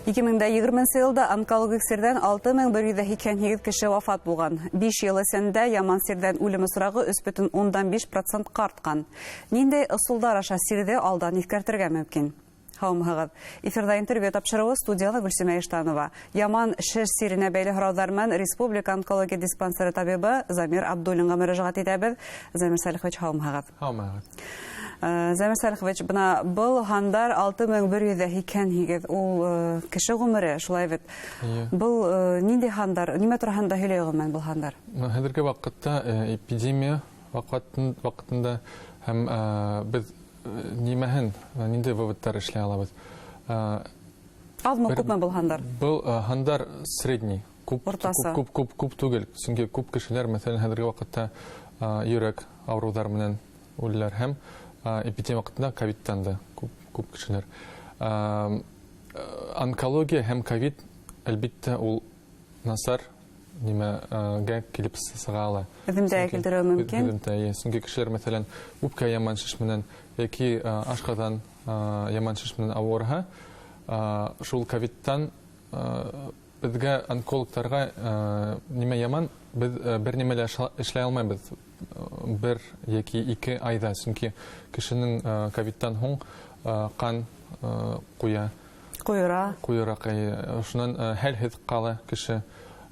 2020 йылда онкологик сирҙән 6188 кеше вафат булған. 5 йыл эсендә яман сирҙән үлем осрағы 3,5%-ҡа артҡан. Ниндәй ысулдар аша сирҙе алдан иҫкәртергә мөмкин? Һаумыһығыҙ. Эфирҙа интервью тапшырыуы, студияла Гөлсимә Иштанова. Яман шеш сиренә бәйле һорауҙар менән Республика онкология диспансеры табибы Замир Абдуллинға мөрәжәғәт итәбеҙ. Замир Сәлихович, һаумыһығыҙ. Һаумыһығыҙ. Замир Сәлихович, бына был һандар 6188, ул кеше ғүмере, шулай бит? Эйе. Был ниндәй һандар, нимә тураһында һөйләй ғөмүмән был һандар? Хәҙерге ваҡытта эпидемия ваҡытында һәм беҙ нимәһен, ниндәй выводтар эшләй алабыҙ? Аҙмы, күпме был һандар? Был һандар средний. Күп, Уртаса. күп түгел. Сөнки күп кешеләр, мәҫәлән, хәҙерге ваҡытта йөрәк ауырыуҙар менән үләләр һәм эпидемия ваҡытында ковидтан да күп кешеләр. Онкология һәм ковид, әлбиттә, ул насар нимәгә килеп сыға ала. Үҙемдә килтереүе мөмкин. Үҙемдә, эйе. Сөнки кешеләр, мәҫәлән, үпкә яман шеш менән йәки ашҡаҙан яман шеш менән ауырыһа, шул ковидтан беҙгә, онкологтарға, нимә яман, беҙ бер нимә лә эшләй алмайбыҙ бер йәки ике айҙа, сөнки кешенең ковидтан һуң ҡан ҡуя. Ҡуйыра. Ҡуйыра, эйе. Шунан хәлһеҙ ҡала кеше.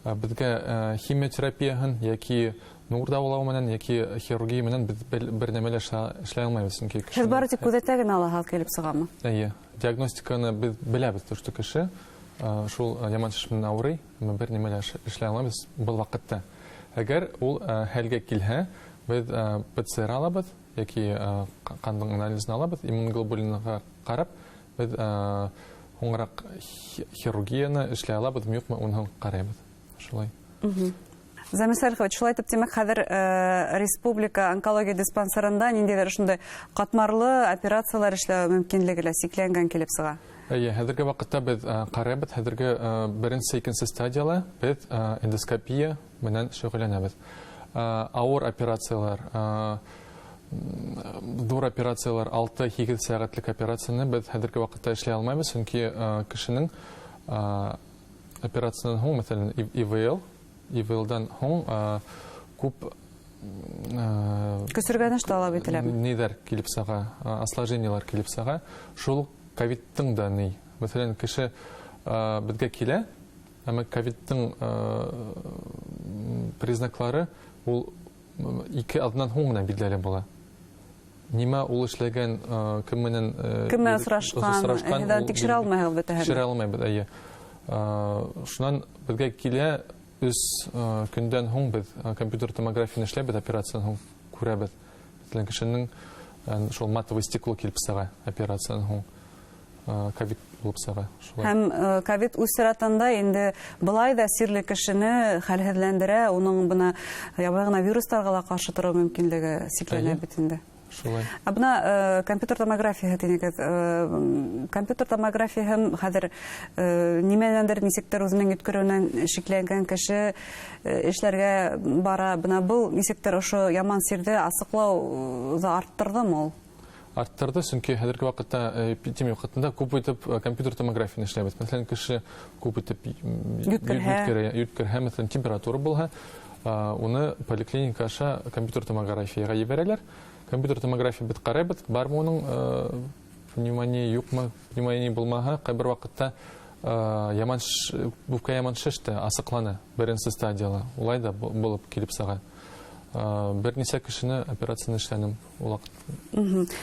Беҙгә химиотерапияһын йәки нур дауалау менән йәки хирургия менән беҙ бер нәмә лә эшләй алмайбыҙ, сөнки Һеҙ кешенең бары тик күҙәтә генә алаһығыҙ килеп сығамы? Эйе. Диагностиканы беҙ беләбеҙ, то, что кеше шул яман шеш менән ауырый, әммә бер нәмә лә эшләй алмайбыҙ был ваҡытта. Әгәр ул хәлгә килһә, беҙ ПЦР алабыҙ йәки ҡандың анализын алабыҙ, иммуноглобулинға ҡарап, беҙ һуңыраҡ хирургияны эшләй алабыҙ, юҡмы, уныһын ҡарайбыҙ. Шулай. Замир Сәлихович, шулай итеп, тимәк, хәҙер Республика онкология диспансерында ниндәйҙер ошондай ҡатмарлы операциялар эшләү мөмкинлеге лә сикләнгән килеп сыға? Эйе, хәҙерге ваҡытта беҙ ҡарайбыҙ, хәҙерге беренсе, икенсе стадияла беҙ эндоскопия менән шөғөлләнәбеҙ. Ауыр операциялар, ҙур операциялар, алты-һигеҙ сәғәтлек операцияны беҙ хәҙерге ваҡытта эшләй алмайбыҙ, сөнки кешенең операциянан һуң, мәҫәлән, ИВЛ, И В Л-дан һуң күп көсөргәнеш талап ителә. Ниҙәр килеп сыға, осложнениелар килеп сыға. Шул уҡ ковидтың да ни. Мәҫәлән, кеше беҙгә килә, әммә ковидтың признаклары ул ике аҙнанан һуң ғына билдәле була. Нимә ул эшләгән, кем менән, Кем менән осрашҡан, осрашҡан, һеҙ ул тикшерә алмайһығыҙ бөтәһен. Тикшерә алмайбыҙ, эйе. Шунан беҙгә килә, өс көндән һуң беҙ компьютер томографияны эшләйбеҙ, операциянан һуң күрәбеҙ. Мәҫәлән, кешенең шул матовый стекло килеп сыға операциянан һуң. Ковид булып сыға. Шулай. Һәм ковид үҙ сиратында инде былай ҙа сирле кешене хәлһеҙләндерә, уның бына ябай ғына вирустарға ла ҡаршы тороу мөмкинлеге сикләнә бит инде. Шулай. Ә бына компьютер томографияһы тинегеҙ. Компьютер томографияһы хәҙер нимәнәндер нисектер үҙенең йүткереүенән шикләнгән кеше эшләргә бара. Бына был нисектер ошо яман сирҙе асыҡлауҙы арттырҙымы ул? Арттырҙы, сөнки хәҙерге ваҡытта эпидемия ваҡытында күп итеп компьютер томографияны эшләйбеҙ. Мәҫәлән, кеше күп итеп Йүткерһә. йүткерһә, мәҫәлән, температура булһа, уны поликлиника аша компьютер томографияға ебәрәләр. Компьютер томография беҙ ҡарайбыҙ, бармы уның пневмония, юҡмы, пневмония булмаһа, ҡайбер ваҡытта үпкә яман шеш тә асыҡлана беренсе стадияла. Улай да булып килеп сыға. Бер нисә кешене операцияны эшләнем ул ваҡыт.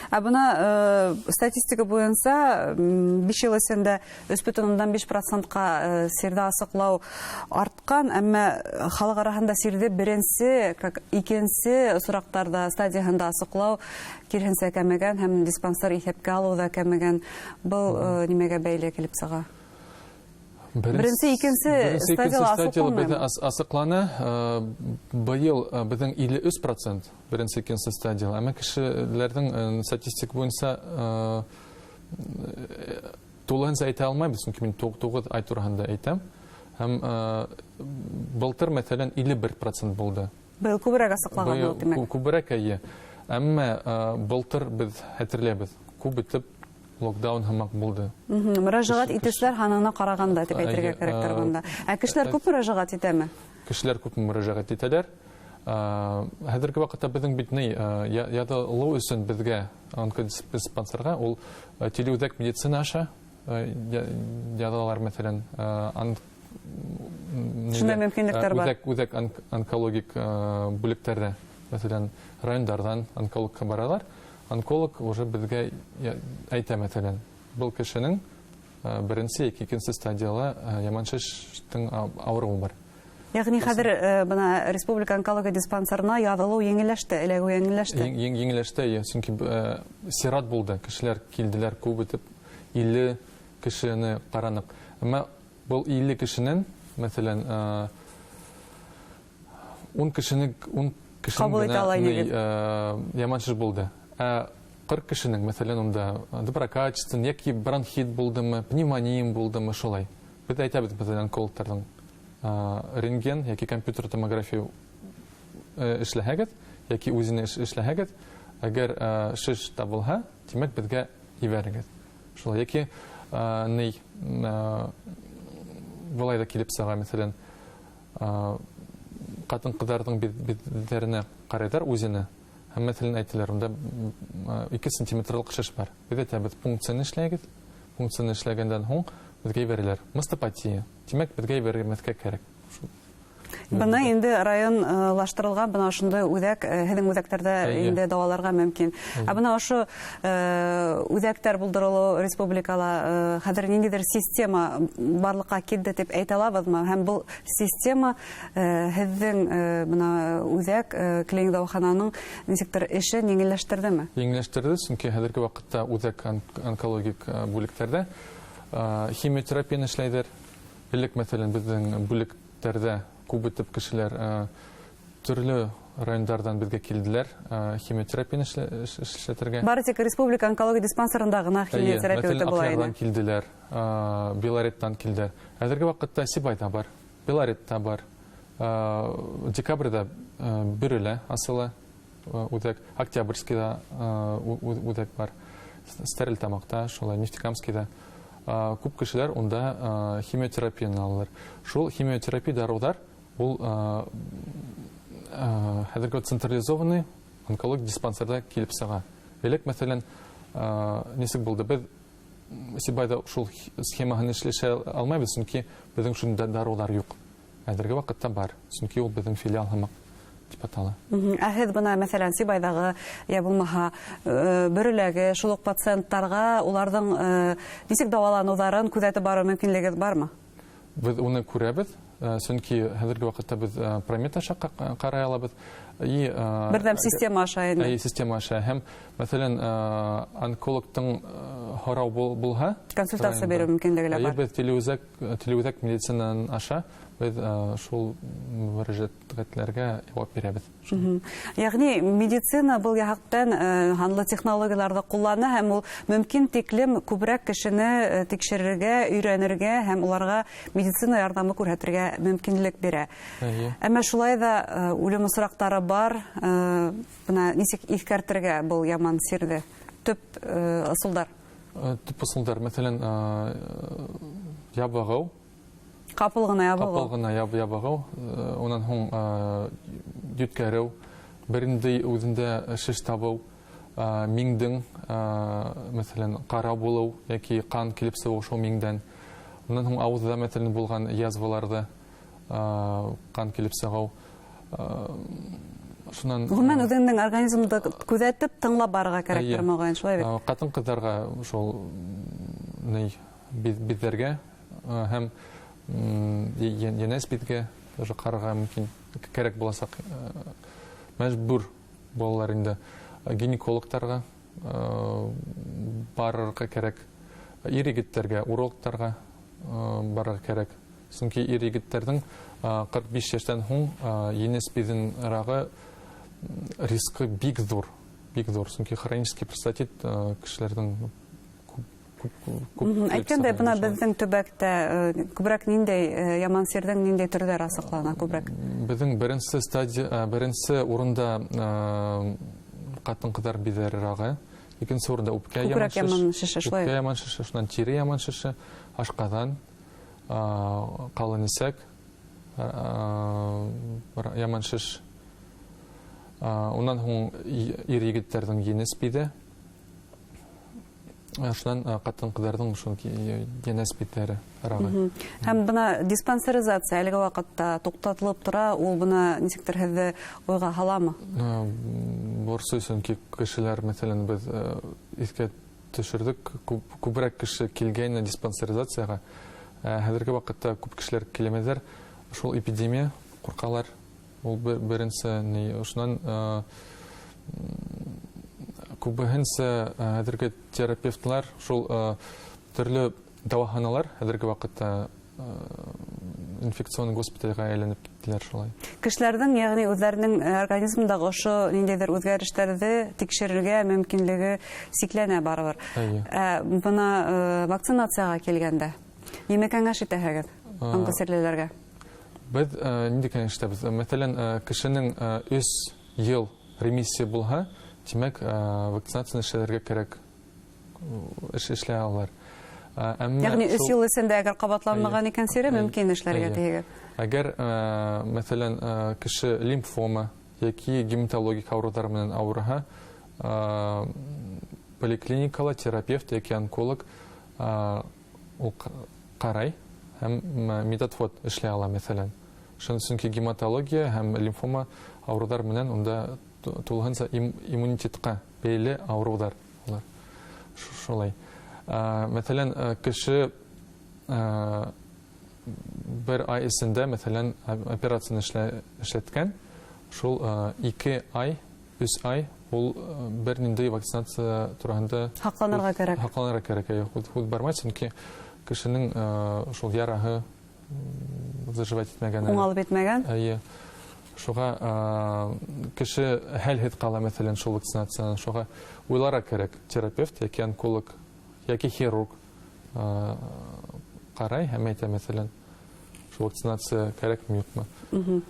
Ә бына статистика буйынса, биш йыл эсендә өс бөтөн ундан биш процентҡа сирҙе асыҡлау артҡан, әммә халыҡ араһында сирҙе беренсе, как икенсе осраҡтарҙа стадияһында асыҡлау киреһенсә кәмегән һәм диспансер иҫәпкә алыу ҙа кәмегән. Был нимәгә бәйле килеп сыға? Беренсе, икенсе Беренсе, икенсе стадияла стадияла асыҡланмаймы? беҙҙе асыҡлана. Быйыл беҙҙең илле өс процент беренсе, икенсе стадияла. Әммә кешеләрҙең статистика буйынса тулыһынса әйтә алмайбыҙ, сөнки мин туғыҙ ай тураһында әйтәм. Һәм былтыр, мәҫәлән, илле бер процент булды. Быйыл күберәк асыҡлаған Быйыл ул, тимәк. Күберәк, эйе. Әммә былтыр беҙ хәтерләйбеҙ, күп итеп Локдаун һымаҡ булды. Мөрәжәғәт итеүселәр һанына ҡарағанда тип әйтергә кәрәктер бында. Ә кешеләр күп мөрәжәғәт итәме? Кешеләр күп мөрәжәғәт итәләр. Хәҙерге ваҡытта беҙҙең бит ни яҙылыу өсөн беҙгә онкодиспансерға ул телеүҙәк медицина аша яҙалар, мәҫәлән, шундай мөмкинлектәр бар. Үҙәк онкологик бүлектәрҙә, мәҫәлән, райондарҙан онкологка баралар. Онколог уже беҙгә әйтә, мәҫәлән, был кешенең беренсе, икенсе стадияла яман шештең ауырыуы бар. Йәғни хәҙер бына республика онкология диспансерына яҙылыу еңелләште, эләгеү еңелләште. Еңелләште, сөнки сират булды, кешеләр килделәр күп итеп, 50 кешене ҡараныҡ. Әммә был 50 кешенән, мәҫәлән, 10 кешенең ҡабул итә ала инегеҙ. Яман шеш булды. Ә 40 кешенең, мәҫәлән, унда доброкачественный йәки бронхит булдымы, пневмония булдымы, шулай. Беҙ әйтәбеҙ, мәҫәлән, онкологтарҙың рентген йәки компьютер томография эшләһәгеҙ, йәки үҙенә эшләһәгеҙ, әгәр шеш табылһа, тимәк, беҙгә ебәрегеҙ. Шулай, йәки былай ҙа килеп сыға, мәҫәлән, ҡатын-ҡыҙҙарҙың биҙҙәренә ҡарайҙар үҙенә. Һәм, мәҫәлән, әйтәләр, унда 2 сантиметрлыҡ шеш бар. Беҙ әйтәбеҙ, пункцияны эшләгеҙ. Пункцияны эшләгәндән һуң беҙгә ебәрәләр. Мастопатия. Тимәк, беҙгә ебәрмәҫкә кәрәк. Бына инде районлаштырылған бына ошондай үҙәк, һеҙҙең үҙәктәрҙә инде дауаларға мөмкин. Ә бына ошо үҙәктәр булдырылыу республикала хәҙер ниндәйҙер система барлыҡҡа килде тип әйтә алабыҙмы? Һәм был система һеҙҙең бына үҙәк клиник дауахананың нисектер эшен еңелләштерҙеме? Еңелләштерҙе, сөнки хәҙерге ваҡытта үҙәк онкологик бүлектәрҙә химиотерапияны эшләйҙәр. Элек, мәҫәлән, беҙҙең бүлектәрҙә күп итеп кешеләр төрлө райондарҙан беҙгә килделәр химиотерапияны эшләтергә. Бары тик республика онкология диспансерында ғына химиотерапия үтә була ине. Мәҫәлән, килделәр, Белореттан килделәр. Хәҙерге ваҡытта Сибайҙа бар, Белоретта бар. Декабрҙә Бөрөлә асыла үҙәк, Октябрьскийҙа үҙәк бар, Стәрлетамаҡта, шулай Нефтекамскийҙа. Күп кешеләр унда химиотерапияны алалар. Шул химиотерапия дарыуҙар ул хәҙерге централизованный онкологик диспансерҙа килеп сыға. Элек, мәҫәлән, нисек булды? Беҙ Сибайҙа шул схемаһын эшләшә алмайбыҙ, сөнки беҙҙең шунда дарыуҙар юҡ. Хәҙерге ваҡытта бар, сөнки ул беҙҙең филиал һымаҡ тип атала. Ә һеҙ бына, мәҫәлән, Сибайҙағы йә булмаһа Бөрөләге шул уҡ пациенттарға уларҙың нисек дауаланыуҙарын күҙәтеп барыу мөмкинлегегеҙ бармы? Беҙ уны күрәбеҙ, сөнки хәҙерге ваҡытта беҙ промет аша ҡарай алабыҙ. Берҙәм система аша инде. Әйе, система аша. Һәм, мәҫәлән, онкологтың һорау булһа, консультация биреү мөмкинлеге лә бар. Беҙ телеүҙәк медицинанан аша беҙ шул мөрәжәғәтләргә яуап бирәбеҙ. Йәғни медицина был яҡтан һанлы технологияларҙы ҡуллана һәм ул мөмкин тиклем күберәк кешене тикшерергә, өйрәнергә һәм уларға медицина ярҙамы күрһәтергә мөмкинлек бирә. Әммә шулай ҙа үлем осраҡтары бар. Бына нисек иҫкәртергә был яман сирҙе? Төп ысулдар. Төп ысулдар, мәҫәлән, ябығыу. Ҡапыл ғына ябығыу. Ҡапыл ғына ябығыу. Унан һуң йүткәреү, берендәй үҙендә шеш табыу, миңдең, мәҫәлән, ҡара булыу йәки ҡан килеп сығыу шул миңдән. Унан һуң ауыҙҙа, мәҫәлән, булған язваларҙы ҡан килеп сығыу. Шунан, Ғөмүмән, үҙеңдең организмды күҙәтеп, тыңлап барырға кәрәктер, мөғәйен, шулай бит? Ҡатын-ҡыҙҙарға шул биҙҙәргә һәм йәнәс биҙгә тоже ҡарарға мөмкин, кәрәк буласаҡ. Мәжбүр балалар инде гинекологтарға барырға кәрәк, ир егеттәргә, урологтарға барырға кәрәк. Сөнки ир егеттәрҙең 45 йәштән һуң енес биҙен рағы рискы бик ҙур, бик ҙур. Сөнки хронический простатит кешеләрҙең күп Әйткәндәй, бына шулай. беҙҙең төбәктә күберәк ниндәй яман сирҙең ниндәй төрҙәре асыҡлана күберәк? Беҙҙең беренсе стадия, беренсе урында ҡатын-ҡыҙҙар биҙәре рагы, Икенсе урында үпкә яман шеше, үпкә яман шеше, шунан тире яман шеше, ашҡаҙан, ҡалын эсәк, яман шеш. Унан һуң ир егеттәрҙең енес биҙе, шунан ҡатын-ҡыҙҙарҙың шул енес биҙҙәре арағы. Һәм бына диспансеризация әлеге ваҡытта туҡтатылып тора, ул бына нисектер һеҙҙе уйға һаламы? Борсой, сөнки кешеләр, мәҫәлән, беҙ иҫкә төшөрҙөк, күберәк кеше килгәйне диспансеризацияға. Хәҙерге ваҡытта күп кешеләр килмәйҙәр, шул эпидемия ҡурҡалар. Ул беренсе ни, ошонан күбеһенсә хәҙерге терапевтлар, шул төрлө дауаханалар хәҙерге ваҡытта инфекцион госпитальға әйләнеп киттеләр шулай. Кешеләрҙең, йәғни үҙҙәренең организмындағы ошо ниндәйҙер үҙгәрештәрҙе тикшерергә мөмкинлеге сикләнә барыбер. Бына вакцинацияға килгәндә, нимә кәңәш итәһегеҙ онкосирлеләргә? Беҙ ниндәй кәңәш итәбеҙ? Мәҫәлән, кешенең 3 йыл ремиссия булһа, тимәк, вакцинацияны эшләргә кәрәк, эшләй алалар. Йәғни 3 йыл эсендә әгәр ҡабатланмаған икән сире, мөмкин эшләргә тиһегеҙ. Әгәр, мәҫәлән, кеше лимфома йәки гематологик ауырыуҙар менән ауырыһа, поликлиникала терапевт йәки онколог ул ҡарай һәм медотвод эшләй ала, мәҫәлән. Сөнки гематология һәм лимфома ауырыуҙар менән унда тулыһынса иммунитетҡа бәйле ауырыуҙар улар. Шулай. Мәҫәлән, кеше бер ай эсендә, мәҫәлән, операцияны эшләткән, шул 2 ай, 3 ай ул бер ниндәй вакцинация тураһында һаҡланырға кәрәк. Һаҡланырға кәрәк, һүҙ бармай, сөнки кешенең шул яраһы заживать итмәгән. Уңалып етмәгән. Эйе. Шуға кеше хәлһеҙ ҡала, мәҫәлән, шул вакцинацияны. Шуға уйларға кәрәк. Терапевт йәки онколог, йәки хирург ҡарай һәм әйтә, мәҫәлән, шул вакцинация кәрәкме, юҡмы.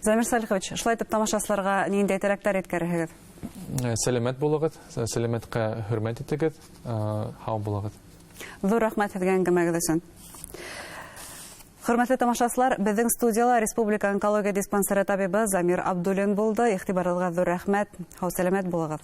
Замир Салихович, шулай итеп тамашасыларға ниндәй теләктәр еткерәһегеҙ? Сәләмәт булығыҙ, сәләмәткә хөрмәт итегеҙ, һау булығыҙ. Ҙур рәхмәт һеҙгә әңгәмәгеҙ өсөн. Хөрмәтле тамашасылар, беҙҙең студияла Республика онкология диспансеры табибы Замир Абдуллин булды. Иғтибарығыҙға ҙур рәхмәт. Һау сәләмәт булығыҙ.